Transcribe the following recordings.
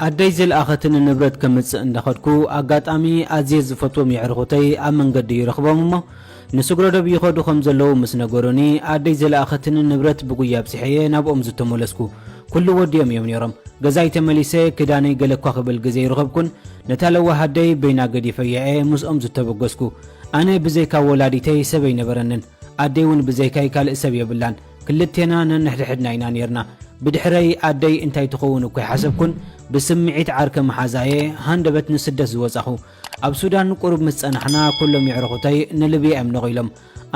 ኣደይ ዝለኣኸትኒ ንብረት ከምጽእ እንዳኸድኩ፣ ኣጋጣሚ ኣዝየ ዝፈትዎም የዕርኹተይ ኣብ መንገዲ ይረኽቦም እሞ፣ ንስግረዶብ ይኸዱ ከም ዘለዉ ምስ ነገሩኒ፣ ኣደይ ዝለኣኸትኒ ንብረት ብጉያ ኣብጺሐየ ናብኦም ዝተመለስኩ። ኩሉ ወዲኦም እዮም ነይሮም። ገዛይ ተመሊሰ፣ ክዳነይ ገለ እኳ ክብል ግዜ ይረኸብኩን፣ ነታ ለዋህ ኣደይ በይና ገዲፈያ እየ ምስኦም ዝተበገስኩ። ኣነ ብዘይካ ወላዲተይ ሰብ ኣይነበረንን። ኣደይ እውን ብዘይካይ ካልእ ሰብ የብላን። ክልቴና ነንሕድሕድና ኢና ነይርና። ብድሕረይ ኣደይ እንታይ ትኸውን እኮ ኣይሓሰብኩን። ብስምዒት ዓርከ መሓዛየ ሃንደበት ንስደት ዝወጻኹ። ኣብ ሱዳን ቁሩብ ምስ ጸናሕና፣ ኩሎም የዕርኹተይ ንልብያ እዮም ነቒሎም።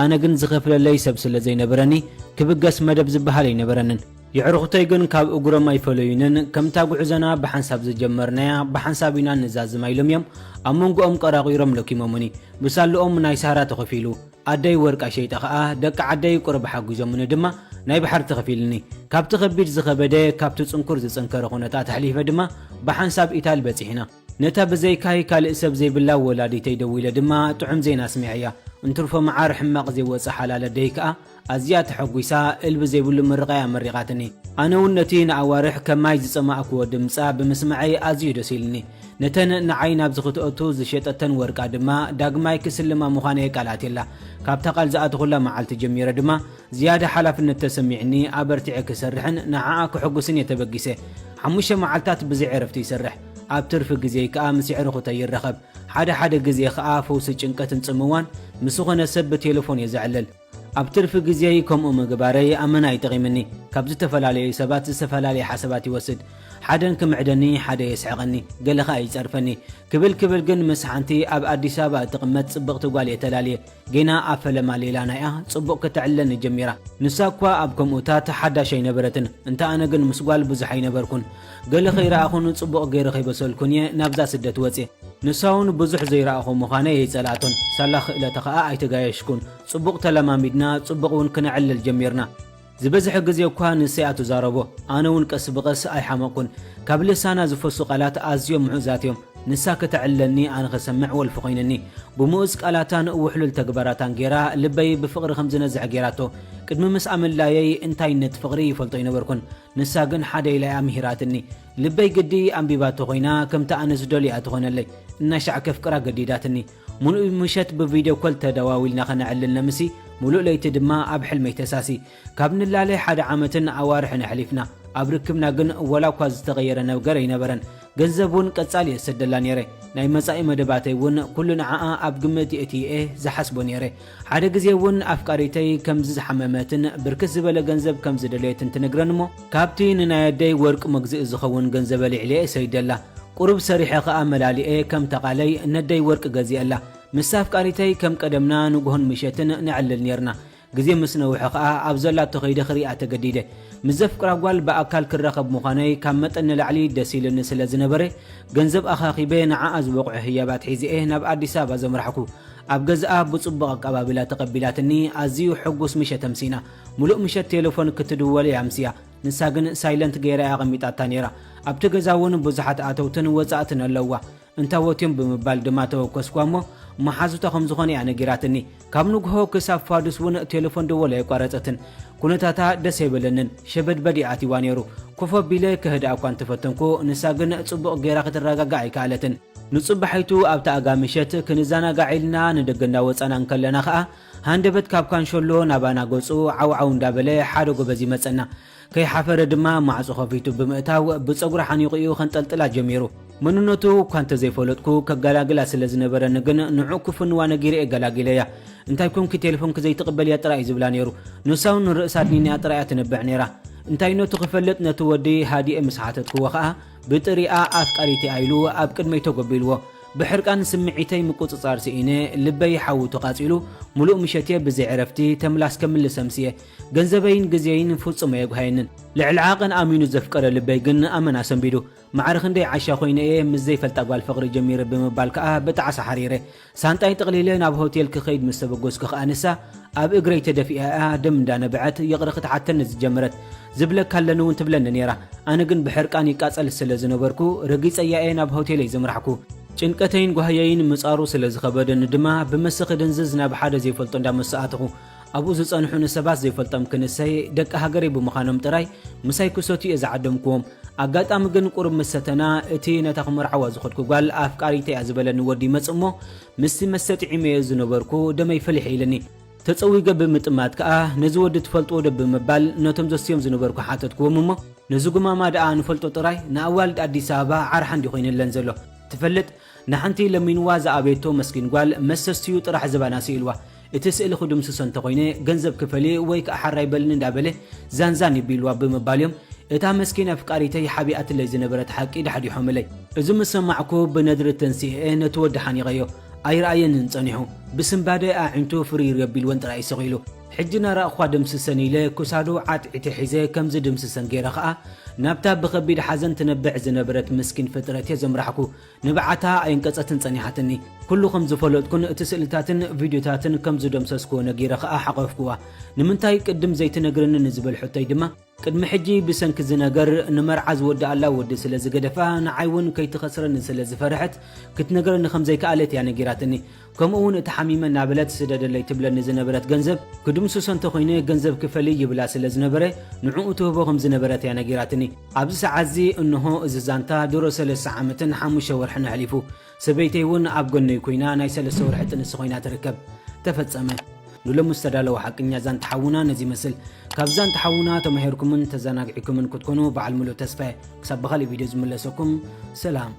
ኣነ ግን ዝኸፍለለይ ሰብ ስለ ዘይነበረኒ፣ ክብገስ መደብ ዝበሃል ኣይነበረንን። የዕርኹተይ ግን ካብ እግሮም ኣይፈለዩንን። ከምታ ጉዕዞና ብሓንሳብ ዝጀመርናያ፣ ብሓንሳብ ኢና ንዛዝማ ኢሎም እዮም ኣብ መንጎኦም ቀራቒሮም ለኪሞምኒ። ብሳልኦም ናይ ሳራ ተኸፊሉ። ኣደይ ወርቃ ሸይጣ ኸኣ ደቂ ዓደይ ቁሩብ ሓጒዞምኒ ድማ ናይ ባሕሪ ተኸፊልኒ። ካብቲ ከቢድ ዝኸበደ፣ ካብቲ ጽንኩር ዝጸንከረ ኩነታት ኣሕሊፈ ድማ ብሓንሳብ ኢታሊ በጺሕና። ነታ ብዘይካይ ካልእ ሰብ ዘይብላ ወላዲተይ ደዊለ ድማ ጥዑም ዜና ኣስሚዐያ። እንትርፎ መዓር ሕማቕ ዘይወጽእ ሓላል ኣደይ ከኣ ኣዝያ ተሐጒሳ እልቢ ዘይብሉ ምርቓ እያ መሪቓትኒ። ኣነ እውን ነቲ ንኣዋርሕ ከም ማይ ዝጸማእክዎ ድምጻ ብምስማዐይ ኣዝዩ ደስ ኢልኒ። ነተን ንዓይ ናብዚ ክትእቱ ዝሸጠተን ወርቃ ድማ ዳግማይ ክስልማ ምዃነየ ቃል ኣትየላ። ካብታ ቃል ዝኣተኹላ መዓልቲ ጀሚረ ድማ ዝያዳ ሓላፍነት ተሰሚዕኒ ኣበርቲዐ ክሰርሕን ንዓኣ ክሕጉስን እየ ተበጊሰ። ሓሙሽተ መዓልታት ብዘይ ዕረፍቲ ይሰርሕ። ኣብ ትርፊ ግዜይ ከኣ ምስ የዕርኹተይ ይራኸብ። ሓደ ሓደ ግዜ ከኣ ፈውሲ ጭንቀትን ጽምዋን ምስ ዝኾነ ሰብ ብቴሌፎን እየ ዘዕልል። ኣብ ትርፊ ግዜይ ከምኡ ምግባረይ ኣመና ይጠቒምኒ። ካብ ዝተፈላለዩ ሰባት ዝተፈላለየ ሓሳባት ይወስድ። ሓደን ክምዕደኒ፣ ሓደ የስሕቐኒ፣ ገለ ኸኣ ይጸርፈኒ። ክብል ክብል ግን ምስ ሓንቲ ኣብ ኣዲስ ኣበባ እትቕመጥ ጽብቕቲ ጓል እየ ተላልየ። ጌና ኣብ ፈለማ ሌላ ናይኣ ጽቡቕ ከተዕልለኒ ጀሚራ። ንሳ እኳ ኣብ ከምኡታት ሓዳሽ ኣይነበረትን። እንተ ኣነ ግን ምስ ጓል ብዙሕ ኣይነበርኩን። ገለ ከይረኣኹን ጽቡቕ ገይረ ከይበሰልኩን እየ ናብዛ ስደት ወጽየ። ንሳ እውን ብዙሕ ዘይረኣኹ ምዃነይ ኣይጸልኣቶን። ሳላ ክእለታ ኸኣ ኣይተጋየሽኩን። ጽቡቕ ተለማሚድና፣ ጽቡቕ እውን ክነዕልል ጀሚርና። ዝበዝሐ ግዜ እኳ ንሳ እያ ትዛረቦ። ኣነ እውን ቀስ ብቐስ ኣይሓመቕኩን። ካብ ልሳና ዝፈሱ ቃላት ኣዝዮም ምዑዛት እዮም። ንሳ ከተዕልለኒ፣ ኣነ ክሰምዕ ወልፊ ኮይንኒ። ብምኡዝ ቃላታን ውሕሉል ተግባራታን ጌራ ልበይ ብፍቕሪ ከም ዝነዝዕ ጌራቶ። ቅድሚ ምስኣ ምልላየይ እንታይነት ፍቕሪ ይፈልጦ ኣይነበርኩን። ንሳ ግን ሓደ ኢላ እያ ምሂራትኒ። ልበይ ግዲ ኣንቢባቶ ኮይና፣ ከምቲ ኣነ ዝደልዮ እያ ትኾነለይ። እናሻዕ ከፍቅራ ገዲዳትኒ። ሙሉእ ምሸት ብቪድዮ ኮል ተደዋዊልና ከነዕልል ነምሲ፣ ሙሉእ ለይቲ ድማ ኣብ ሕልመይ ተሳሲ። ካብ ንላለ ሓደ ዓመትን ኣዋርሕን ኣሕሊፍና። ኣብ ርክብና ግን ወላ እኳ ዝተቐየረ ነገር ኣይነበረን። ገንዘብ እውን ቀጻሊ እየ ዝሰደላ ነይረ። ናይ መጻኢ መደባተይ እውን ኩሉ ንዓኣ ኣብ ግምት የእትየ እየ ዝሓስቦ ነይረ። ሓደ ግዜ እውን ኣፍቃሪተይ ከምዚ ዝሓመመትን ብርክት ዝበለ ገንዘብ ከም ዝደለየትን ትነግረኒ እሞ፣ ካብቲ ንናይ ኣደይ ወርቂ መግዝኢ ዝኸውን ገንዘብ ኣልዒለ እየ ሰይደላ። ቁሩብ ሰሪሐ ኸኣ መላሊኤ ከምታ ቃለይ ነደይ ወርቂ ገዚአላ። ምስ ኣፍቃሪተይ ከም ቀደምና ንግሆን ምሸትን ነዕልል ነይርና። ግዜ ምስ ነውሐ ኸኣ ኣብ ዘላቶ ከይደ ክሪኣ ተገዲደ። ምስ ዘፍቅራ ጓል ብኣካል ክራኸብ ምዃነይ ካብ መጠን ንላዕሊ ደስ ኢሉኒ ስለ ዝነበረ፣ ገንዘብ ኣኻኺበ ንዓኣ ዝበቕዑ ህያባት ሒዘ እየ ናብ ኣዲስ ኣበባ ዘምራሕኩ። ኣብ ገዝኣ ብጽቡቕ ኣቀባብላ ተቐቢላትኒ፣ ኣዝዩ ሕጉስ ምሸት ኣምሲና። ሙሉእ ምሸት ቴሌፎን ክትድወል እያ ኣምስያ። ንሳ ግን ሳይለንት ገይራ እያ ኣቐሚጣታ ነይራ። ኣብቲ ገዛ እውን ብዙሓት ኣተውትን ወጻእትን ኣለውዋ። እንታዎት እዮም ብምባል ድማ ተወከስኳ እሞ፣ መሓዙታ ከም ዝኾነ እያ ነጊራትኒ። ካብ ንግሆ ክሳብ ፋዱስ እውን ቴሌፎን ደወል ኣየቋረጸትን። ኩነታታ ደስ ኣይበለንን። ሸበድበድ እዩ ኣትይዋ ነይሩ። ኮፍ ኣቢለ ከህድኣ እኳ እንተፈተንኩ፣ ንሳ ግን ጽቡቕ ገይራ ክትረጋጋእ ኣይከኣለትን። ንጽባሒቱ ኣብታ ኣጋ ምሸት ክንዘናጋዕ ኢልና ንደገ እንዳወጻና እንከለና ኸኣ፣ ሃንደበት ካብ ካንሸሎ ናባና ገጹ ዓውዓው እንዳበለ ሓደ ጎበዝ ይመጸና። ከይሓፈረ ድማ ማዕጾ ከፊቱ ብምእታው ብጸጉራ ሓኒቑ እዩ ከንጠልጥላ ጀሚሩ። መንነቱ እኳ እንተዘይፈለጥኩ፣ ከገላግላ ስለ ዝነበረኒ ግን ንዑ ክፍንዋ ነጊረ እየ ገላጊለያ። "እንታይ ኮንኪ ቴሌፎንኪ ዘይትቕበልያ?" ጥራይ እዩ ዝብላ ነይሩ። ንሳ እውን ርእሳ ኣድኒንያ ጥራይ እያ ትነብዕ ነይራ። እንታይነቱ ክፈልጥ ነቲ ወዲ ሃዲኤ ምስ ሓተትክዎ ኸኣ፣ ብጥሪኣ ኣፍቃሪተይ ኢሉ ኣብ ቅድመይ ተጎቢልዎ። ብሕርቃን ስምዒተይ ምቁጽጻር ስኢነ፣ ልበይ ሓዊ ተቓጺሉ፣ ሙሉእ ምሸት እየ ብዘይ ዕረፍቲ ተምላስ ከምልስ ኣምስየ። ገንዘበይን ግዜይን ፍጹም ኣየጉሃየንን። ልዕሊ ዓቐን ኣሚኑ ዘፍቀረ ልበይ ግን ኣመና ሰንቢዱ። ማዕረ ክንደይ ዓሻ ኮይነ እየ ምስ ዘይፈልጣ ጓል ፍቕሪ ጀሚረ ብምባል ከኣ ብጣዕሳ ሓሪረ። ሳንጣይ ጠቕሊለ ናብ ሆቴል ክኸይድ ምስ ተበገስኩ ከኣ ንሳ ኣብ እግረይ ተደፊኣ እያ ደም እንዳነበዐት ይቕረ ክትሓተኒ ዝጀመረት። ዝብለካ ኣለኒ እውን ትብለኒ ነይራ። ኣነ ግን ብሕርቃን ይቃጸል ስለ ዝነበርኩ ረጊጸያ እየ ናብ ሆቴለይ ዘምራሕኩ። ጭንቀተይን ጓህየይን ምጻሩ ስለ ዝኸበደኒ ድማ ብመሰ ክድንዝዝ ናብ ሓደ ዘይፈልጦ እንዳ መሰ ኣተኹ። ኣብኡ ዝጸንሑ ንሰባት ዘይፈልጦም ክንሰይ ደቂ ሃገረይ ብምዃኖም ጥራይ ምሳይ ክሰትዩ እየ ዝዓደምክዎም። ኣጋጣሚ ግን ቁሩብ ምስ ሰተና፣ እቲ ነታ ክመርዓዋ ዝኸድኩ ጓል ኣፍቃሪተይ እያ ዝበለኒ ወዲ ይመጽእ እሞ፣ ምስቲ መስተ ጥዒመዮ ዝነበርኩ ደመይ ፍልሕ ኢልኒ። ተጸዊገ ብምጥማት ከኣ፣ ነዚ ወዲ ትፈልጥዎ ዶ ብምባል ነቶም ዘስትዮም ዝነበርኩ ሓተትክዎም እሞ፣ ነዚ ጉማማ ደኣ ንፈልጦ ጥራይ ንኣዋልድ ኣዲስ ኣበባ ዓርሓ እንዲ ኮይንለን ዘሎ። ትፈልጥ፣ ንሓንቲ ለሚንዋ ዝኣበየቶ መስኪን ጓል መሰስትዩ ጥራሕ ዝባና ስኢልዋ። እቲ ስእሊ ክድምስሶ እንተኾይነ ገንዘብ ክፈሊ ወይ ከኣ ሓራይ በልኒ እንዳበለ ዛንዛን ይቢልዋ ብምባል እዮም እታ መስኪን ኣፍቃሪተይ ሓቢኣትለይ ዝነበረት ሓቂ ዳሕዲሖምለይ። እዚ ምስ ሰማዕኩ ብነድሪ ተንሲኤ ነቲ ወዲ ሓኒቐዮ። ኣይረኣየንን ጸኒሑ። ብስንባደ ኣዒንቱ ፍርይር የቢልወን ጥራይ እዩ ሰቒሉ። ሕጂ ናራእኳ ደምስሰን ኢለ ክሳዱ ዓጥዒተ ሒዘ ከም ዝድምስሰን ገይረ ኸኣ ናብታ ብኸቢድ ሓዘን ትነብዕ ዝነበረት ምስኪን ፍጥረት እየ ዘምራሕኩ። ንብዓታ ኣየንቀጸትን ጸኒሓትኒ። ኩሉ ከም ዝፈለጥኩን እቲ ስእልታትን ቪድዮታትን ከም ዝደምሰስክዎ ነጊረ ኸኣ ሓቖፍክዋ። ንምንታይ ቅድም ዘይትነግርኒ ንዝብል ሕቶይ ድማ፣ ቅድሚ ሕጂ ብሰንኪ እዚ ነገር ንመርዓ ዝወድኣላ ወዲ ስለ ዝገደፋ፣ ንዓይ እውን ከይትኸስረኒ ስለ ዝፈርሐት፣ ክትነግረኒ ከም ዘይከኣለት እያ ነጊራትኒ። ከምኡ እውን እቲ ሓሚመ እናበለት ስደደለይ ትብለኒ ዝነበረት ገንዘብ ክድምስሶ እንተኾይነ ገንዘብ ክፈሊ ይብላ ስለ ዝነበረ፣ ንዕኡ ትህቦ ከም ዝነበረት እያ ነጊራትኒ። ኣብዚ ሰዓት እዚ እንሆ እዚ ዛንታ ድሮ ሰለስተ ዓመትን ሓሙሽተ ወርሕን ኣሕሊፉ። ሰበይተይ እውን ኣብ ጎነይ ኮይና ናይ ሰለስተ ወርሒ ጥንሲ ኮይና ትርከብ። ተፈጸመ። ንሎሚ ዝተዳለወ ሓቀኛ ዛንታ ሓውና ነዚ ይመስል። ካብ ዛንታ ሓውና ተማሂርኩምን ተዘናጊዕኩምን ክትኮኑ በዓል ሙሉእ ተስፋ እየ። ክሳብ ብኻልእ ቪድዮ ዝምለሰኩም፣ ሰላም።